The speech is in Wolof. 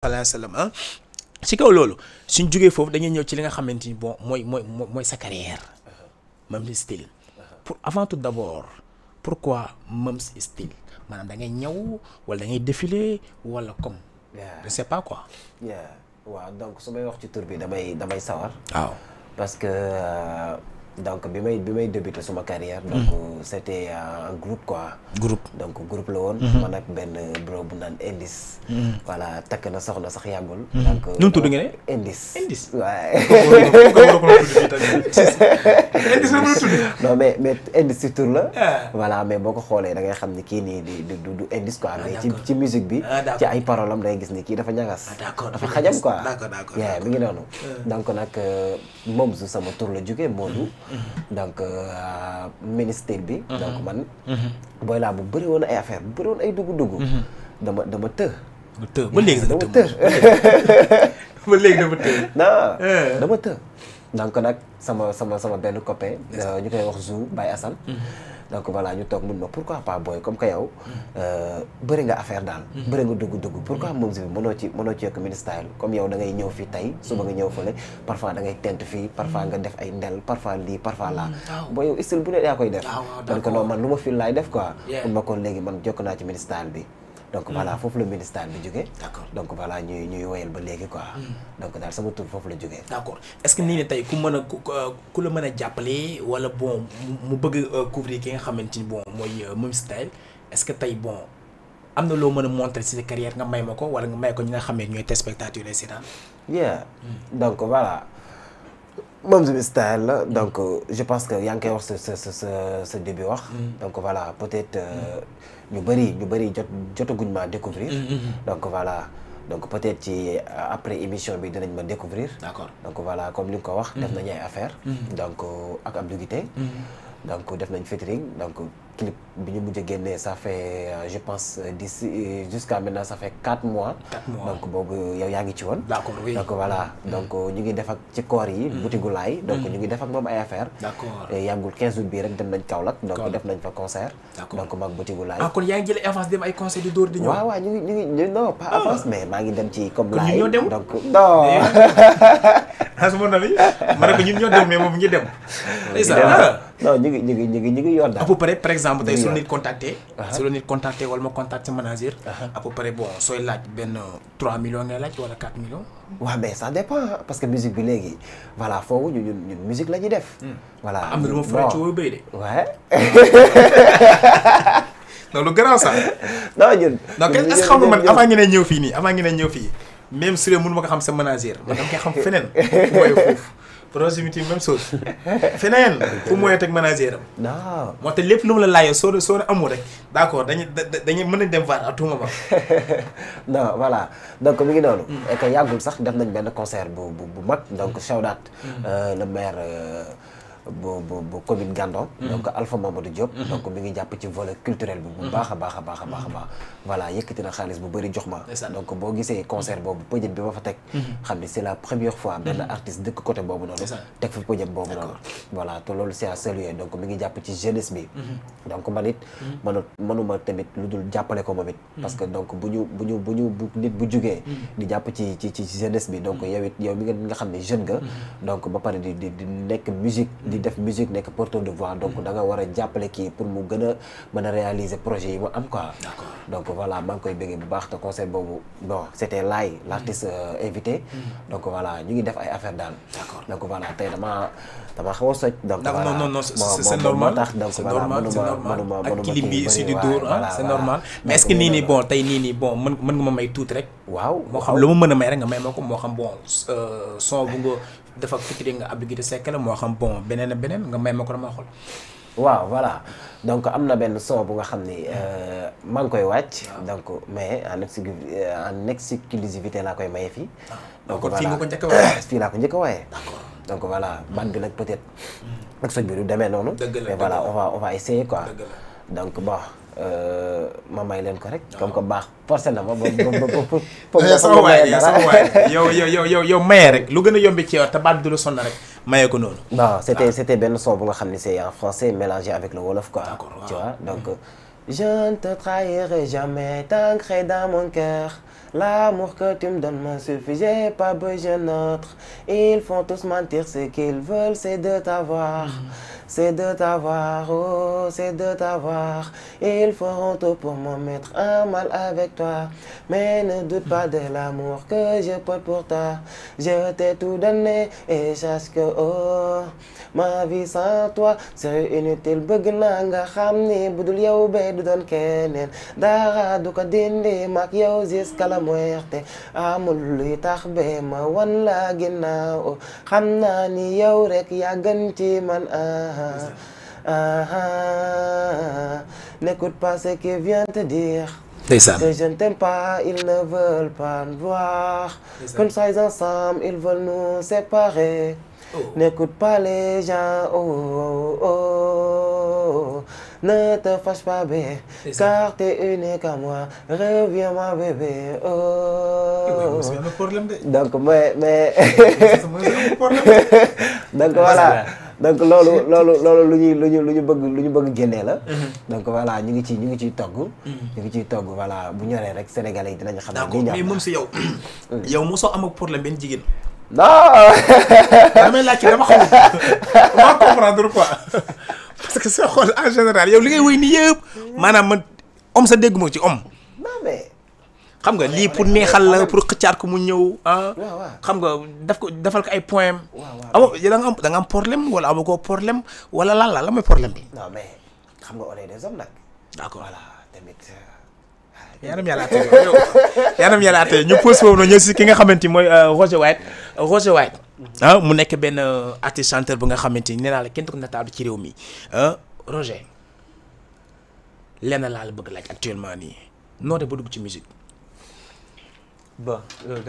alayhi wasallam ah ci kaw loolu suñ jógee foofu dañuy ñëw ci li nga xamante ni bon mooy sa carrière Mum's Style pour avant tout d'abord pourquoi Mum's Style maanaam da ngay ñëw wala da ngay défiler wala comme je sais pas quoi. waaw donc su may wax ci tur bi damay sawar. waaw parce que donc bi may débuté suma carrière. donc c'était un groupe quoi. donc groupe la woon. man ak benn bro bu naan Indis. voilà takk na soxna sax yàggul. donc nu mu tudd ngeen ne. Indis. waaye. Indis la tudd. non mais Indis ci tur la. voilà mais boo ko xoolee da ngay xam ni kii nii du Indis quoi. mais ci musique bi. ci ay paroles am da ngay gis ni kii dafa ñagas. dafa xajam quoi. d'accord mi ngi noonu. donc nag moom su sama tur la jógee Modou. donc ministère bi. donc man. booy laa bu bëri woon ay affaire bu bëri woon ay dugg-dugg. dama të. ba léegi dama të. ba léegi dama të. non dama të. donc nag sama benn copain. ñu koy wax Zou Baye Assane. donc voilà ñu toog mun ma pourquoi pas booy comme que yow bëri nga affaire daal. bëri nga dugg-dugg pourquoi moom si mënoo ci yokk ministère comme yow da ngay ñëw fii tey suba nga ñëw fële parfois da ngay tent fii parfois nga def ay ndel parfois lii parfois laa. booy yow style bu ne yaa koy def. donc non man lu ma fii laay def quoi. mun ma ko léegi man jokk naa ci ministère bi. donc voilà foofu la ministère bi jógee. d'accord donc voilà ñuy woyal ba léegi quoi. donc daal sama tur foofu la jógee. d'accord est-ce que nii ne tey ku la mën a jàppale wala bon mu bëgg couvrir ki nga xamante ni bon mooy Mum's Style est-ce que tey bon am na loo mën a montrer ci sa carrière nga may ma ko wala nga may ko ñi nga xam ne ñooy téléspectateurs yi seetaan. donc voilà Mum's Style la donc je pense que yaa ngi koy wax sa début wax. donc voilà peut-être. ñu bëri jotaguñ ma découvrir. donc voilà donc peut-être ci après émission bi dinañ ma découvrir. d'accord donc voilà comme li nga ko wax. def nañ ay affaire donc ak Abdou Guité. donc def nañ featuring donc clip bi ñu mujj a génnee ça fait je pense d'ici jusqu'à maintenant ça fait 4 mois. donc boobu yow yaa ngi ci woon. d'accord oui donc voilà donc ñu ngi def ak ci koor yi. butigu laay donc ñu ngi def ak moom ay affaire d'accord yàggul 15 août bii rek dem nañ Kaolack. donc def nañ fa concert. donc maag butigu laay. kon yaa ngi jëlee avance dem ay concert di dóor di ñëw. waaw ñu ngi non pas avance mais maa ngi dem ci comme laay. ñun ñoo dem donc non. asuma na li ma ne ko ñun ñoo dem mais moom ngi dem. non ñu ngi yor daal. à peu près par exemple tey su la nit contacté wala ma contacté sa manager. à peu près bon sooy laaj benn 3 millions ngay laaj wala 4 millions. waaw mais ça dépend parce que musique bi léegi voilà foofu ñun musique la ñuy def. voilà am na lu ma faral ci woowu béy de. ouais. non lu garaaw sax. non ñun. donc est-ce que xam nga man avant ngeen ñëw fii nii avant ngeen ñëw fii même su dee mënu ma ko xam sa manager man dama koy xam feneen mooy foofu. proximité même chose feneen fu mooy teg manager am. non moo tax lépp lu mu la laajee soo amul rek d'accord dañuy mën nañ dem voir à tout moment. non voilà donc mi ngi noonu. et que yàggul sax def nañ benn concert bu mag donc shout out le maire bu commune Gandon. donc Alpha Mamadou Diop. donc mi ngi jàpp ci volet culturel bi bu baax a baax. voilà yëkkati na xaalis bu bëri jox ma. donc boo gisee concert boobu pëjëm bi ma fa teg. xam ni c'est la première fois benn artiste dëkk côté boobu noonu. teg fa pëjëm boobu noonu. voilà te loolu c'est à saluer donc mi ngi jàpp ci jeunesse bi. donc man it mënuma tamit lu dul jàppale ko moom it. parce que donc bu nit bu jugee. di jàpp ci jeunesse bi donc yow mi nga xam ne jeune nga. donc ba pare di nekk musique di def musique nekk porteur de voix donc da nga war a jàppale kii pour mu gën a mën a réaliser projet yi mu am quoi. donc voilà maa ngi koy bëggee bu baax te concert boobu bon c'était Laye l'artiste invité. donc voilà ñu ngi def ay affaire daal. donc voilà tey dama xaw a soj. donc voilà non c'est normal donc voilà mënuma ak clip bi aussi di dóor c'est normal mais est-ce que nii nii bon tey nii nii bon mën nga ma may tuuti rek. waaw moo xam lu ma mën a may rek nga may ma ko moo xam bon son bu nga dafa featuring nga Abdou Guité Seck la moo xam bon beneen nga may ma ko dama xool. waaw voilà donc am na benn son bu nga xam ni maa ngi koy wàcc. donc mais en exclusivité laa koy maye fii. donc fii nga ko njëkk a waaye. fii laa ko njëkk a waaye. d'accord donc voilà baat bi nag peut-être. ak soj bi du demee noonu. mais voilà on va essayer quoi. donc bon ma may leen ko rek. comme que baax forcé na ma ba sama waay yow maye rek lu gën a yombi ci yow te baat bi du la sonn rek maye ko noonu. non c'était benn son bu nga xam ni c'est en français mélangé avec le wolof quoi. tu vois donc Je ne te trahirai jamais, t'ancré dans mon cœur. L'amour que tu me donnes me suffit, j'ai pas besoin d'autre. Ils font tous mentir, ce qu'ils veulent c'est de t'avoir. C'est de t'avoir, oh, c'est de t'avoir. Ils feront tout pour me mettre en mal avec toi. Mais ne doute pas de l'amour que je porte pour toi. Je t'ai tout donné et sache que, oh, ma vie sans toi c'est inutile. Bëgg naa nga xam ni budul yow be du doon keneen. Dara du ko dindi mag yow jusqu'à la muerte. Amul luy tax be ma wan la ginnaaw. Xam naa ni yow rek yaa gën ci man. N'écoute pas ce qu'ils viennent te dire. ndeysaan Que je ne t'aime pas, ils ne veulent pas me voir. Que nous soyons ensemble, ils veulent nous séparer. N'écoute pas les gens, oh, oh, oh. Ne te fâche pas, bébé, car t'es unique à moi. Reviens, ma bébé, oh. Donc, mais... donc voilà. Donc loolu lu ñu bëgg génnee la. Donc voilà ñu ngi ciy togg. ñu ngi ciy togg voilà bu ñoree rek sénégalais yi dinañ xam ne lii ñor na. mais moom si yow. yow mosoo am ak problème benn jigéen. non. damay laajte dama xamul dama comprendre quoi parce que soo xool en général yow li ngay wéy nii yëpp maanaam man om sa dégg moo ci om. non mais. xam nga lii pour neexal la pour xëccaat ko mu ñëw ah. waaw xam nga defal ko ay point. waaw da nga am problème wala amoo ko problème wala lan la mooy problème bi. non mais xam nga on est des hommes nag. d'accord voilà tamit. yaanam yàlla atee yow yaanam yàlla atee ñu pose foofu noonu ñëw si ki nga xamante ni mooy Roger White. Roger White ah mu nekk benn artiste chanteur bu nga xamante ni nee naa la kenn du ko nataalu ci réew mi Roger lenn laa la bëgg laaj actuellement nii noo def ba dugg ci musique. bon loolu